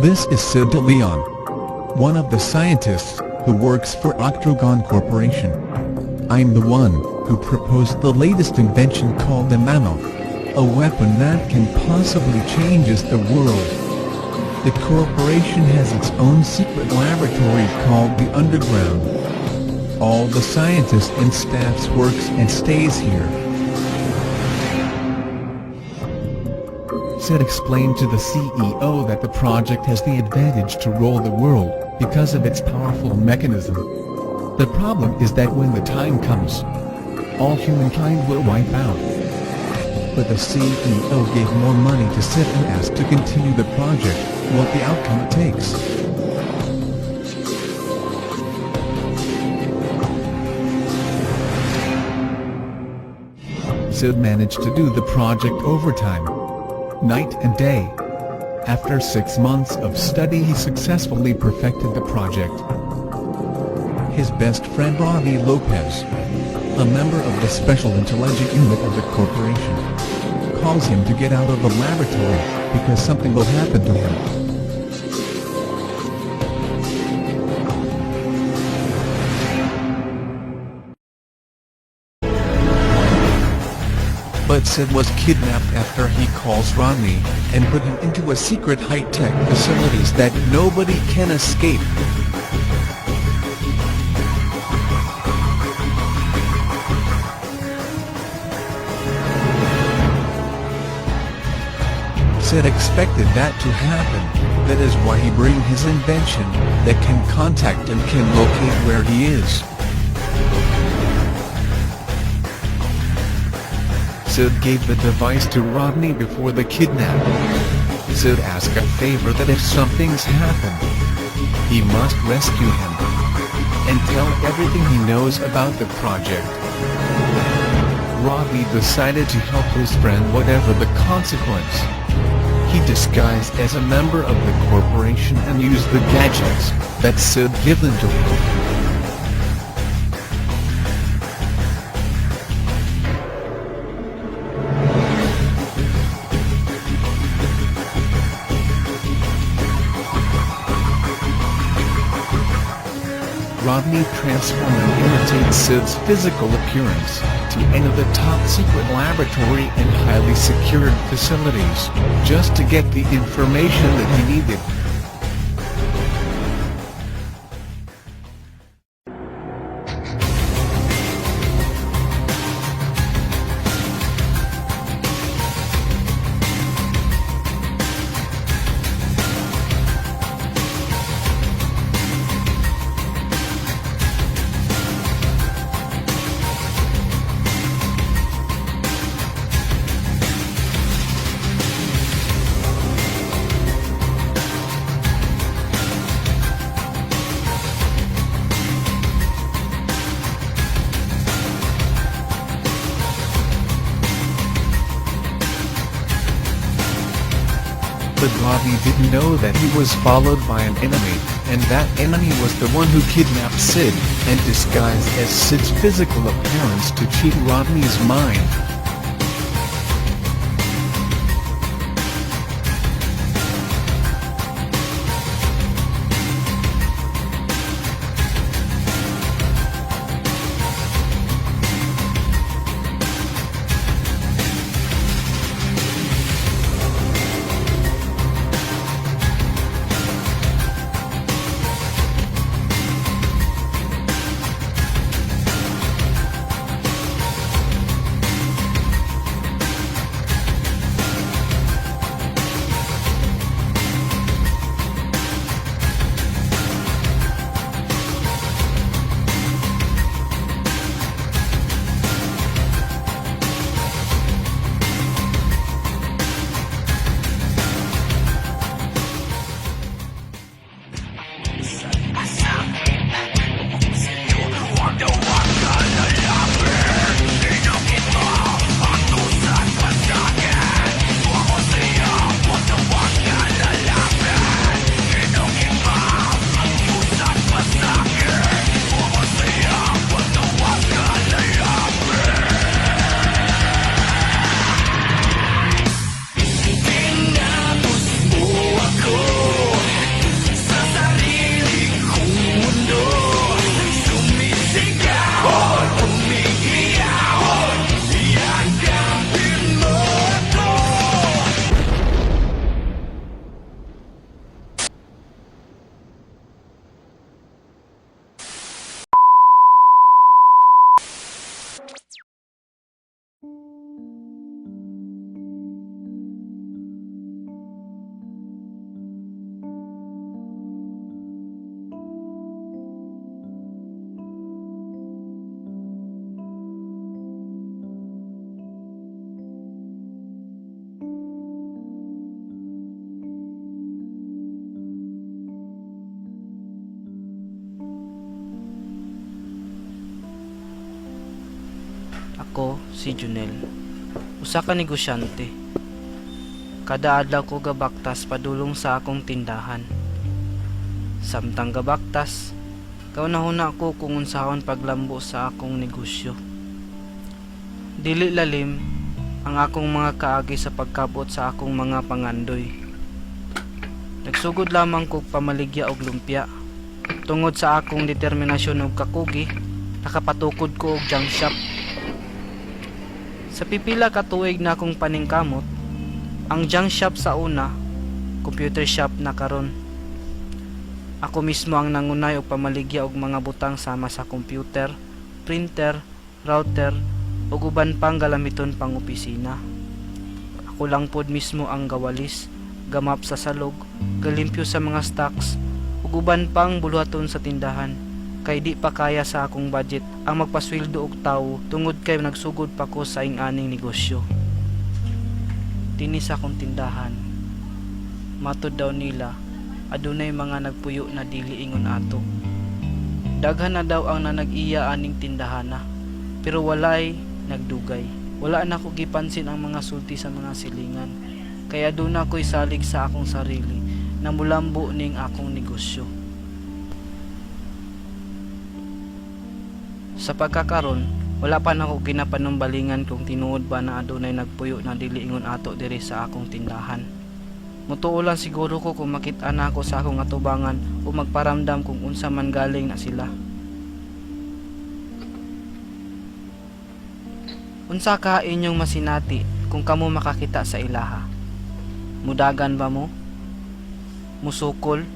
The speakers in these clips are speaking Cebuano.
This is Sid De Leon, one of the scientists who works for Octrogon Corporation. I'm the one who proposed the latest invention called the Mammoth, a weapon that can possibly changes the world. The corporation has its own secret laboratory called the Underground. All the scientists and staffs works and stays here. Sid explained to the CEO that the project has the advantage to rule the world because of its powerful mechanism. The problem is that when the time comes, all humankind will wipe out. But the CEO gave more money to Sid and asked to continue the project, what the outcome it takes. Sid managed to do the project overtime, night and day. After 6 months of study, he successfully perfected the project. His best friend Rodney Lopez, a member of the Special Intelligence Unit of the corporation, calls him to get out of the laboratory because something will happen to him. But Sid was kidnapped after he calls Rodney and put him into a secret high-tech facilities that nobody can escape. Sid expected that to happen, that is why he bring his invention that can contact and can locate where he is. Sid gave the device to Rodney before the kidnap. Sid asked a favor that if something's happened, he must rescue him and tell everything he knows about the project. Rodney decided to help his friend whatever the consequence. He disguised as a member of the corporation and used the gadgets that Sid given to him. Rodney transformed and imitates Sid's physical appearance to enter the top secret laboratory and highly secured facilities, just to get the information that he needed. But Rodney didn't know that he was followed by an enemy, and that enemy was the one who kidnapped Sid, and disguised as Sid's physical appearance to cheat Rodney's mind. Ako si Junel, usa ka negosyante. Kada adlaw ko gabaktas padulong sa akong tindahan. Samtang gabaktas, kaunahuna ko kung unsaon paglambo sa akong negosyo. Dili lalim ang akong mga kaagi sa pagkabot sa akong mga pangandoy. Nagsugod lamang kog pamaligya og lumpia. Tungod sa akong determinasyon og kakugi, nakapatukod ko og junk shop. Sa pipila ka tuig na akong paningkamot, ang junk shop sa una, computer shop na karon. Ako mismo ang nangunay og pamaligya og mga butang sama sa computer, printer, router, ug uban pang galamiton pang opisina. Ako lang pod mismo ang gawalis, gamap sa salog, galimpyo sa mga stocks, ug uban pang buluhaton sa tindahan kay di pa kaya sa akong budget ang magpasweldo og tawo tungod kay nagsugod pa ko sa ing-aning negosyo. Dinhi sa akong tindahan, matod daw nila, adunay mga nagpuyo na dili ingon ato. Daghan na daw ang nanag-iya aning tindahana, pero walay nagdugay. Wala na ko gipansin ang mga sulti sa mga silingan. Kaya doon ako'y salig sa akong sarili na mulambo ning akong negosyo. Sa pagkakaron, wala pa nako ginapanumbalingan kung tinuod ba na adunay nagpuyo na dili ingon ato diri sa akong tindahan. Mutuo lang siguro ko kung makit-an nako sa akong atubangan o magparamdam kung unsa man galing na sila. Unsa ka inyong masinati kung kamo makakita sa ilaha? Mudagan ba mo? Musukol?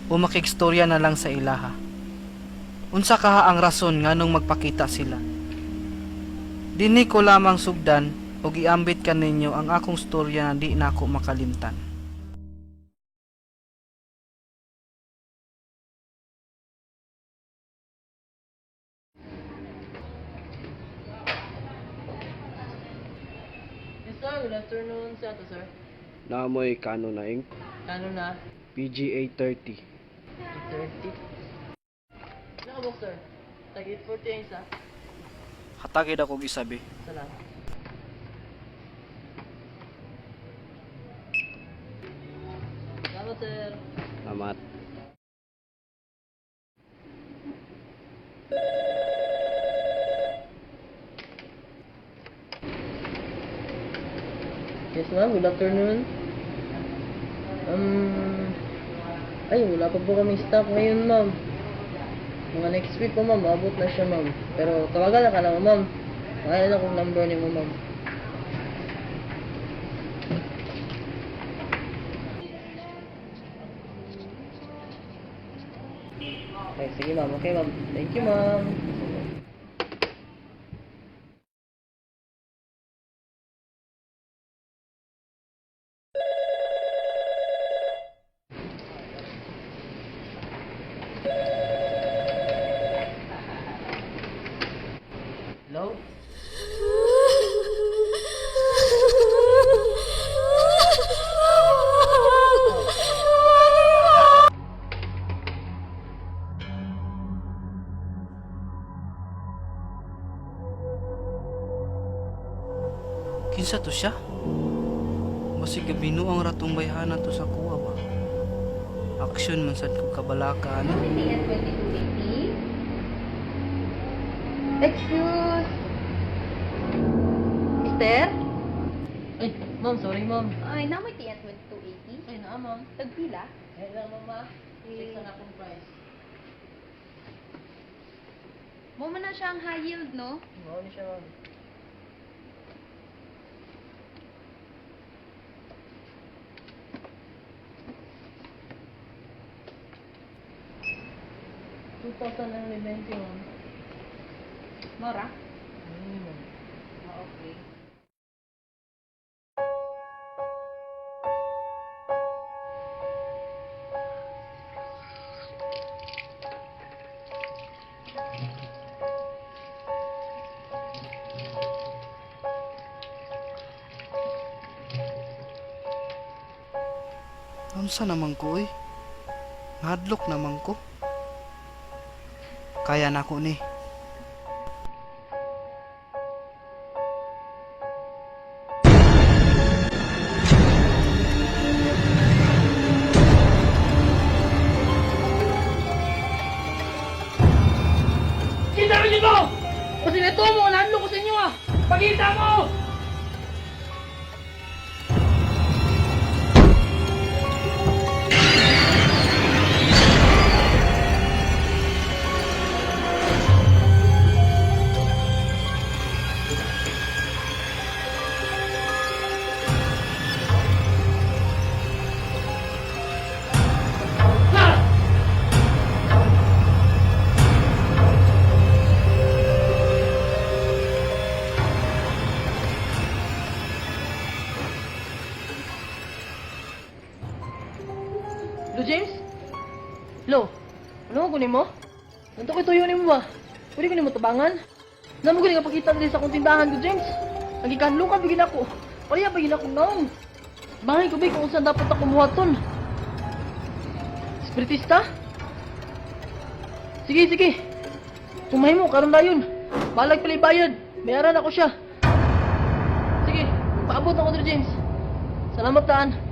O makigstorya na lang sa ilaha? Unsa kaha ang rason nganong magpakita sila? Dinhi ko lamang sugdan og iambit kaninyo ang akong storya na di nako makalimtan. Yes, sir. Good afternoon sa ato, sir. Naamoy kano na ink Kano na? PGA 30. 8:30. Nakabok, sir. Tag 8:40 ang isa. Hatagid ako isabi. Salamat. Salamat, sir. Salamat. Yes, ma'am. Good afternoon. Um, ay, wala pa po kami stock ngayon, ma'am. Mga next week po, ma'am. Maabot na siya, ma'am. Pero tawagan na ka lang, ma'am. Makilala kong number ni mo, ma'am. Okay, sige, ma'am. Okay, ma'am. Thank you, ma'am. Hello? Kinsa to siya? Basig gabino ang ratong bayhana to sa kuha ba? Aksyon man sad ko kabalaka ani. Excuse! Mister? Ay, ma'am. Sorry, ma'am. Ay, namoy TN2280. Ay, naa, ma'am. Tagpila? Ay, lang, ma'am, ah. Check sa akong price. Mo man na siya ang high yield, no? Mao ni siya, ma'am. 2,020, ma'am. Mora? Ano ni, ma'am? Ah, okay. Unsa naman ko oy? Ngadlok naman ko. Kaya nako ni. Pakita mo! Lo, James? Lo, ano ko nimo? Nanto ko'y tuyo nimo ba? Pwede ko nimo tabangan? Namo ko nga pakita diri sa akong tindahan ko, James. Nagikanlo ka bigin ako. Pareha ba gid ako naong? Bangay ko ba kung saan dapat ako muhaton? Espiritista? Sige, sige. Kung mahimo, karon dayon. Balag pala bayad. Bayaran ako siya. Sige, paabot ako diri, James. Salamat taan.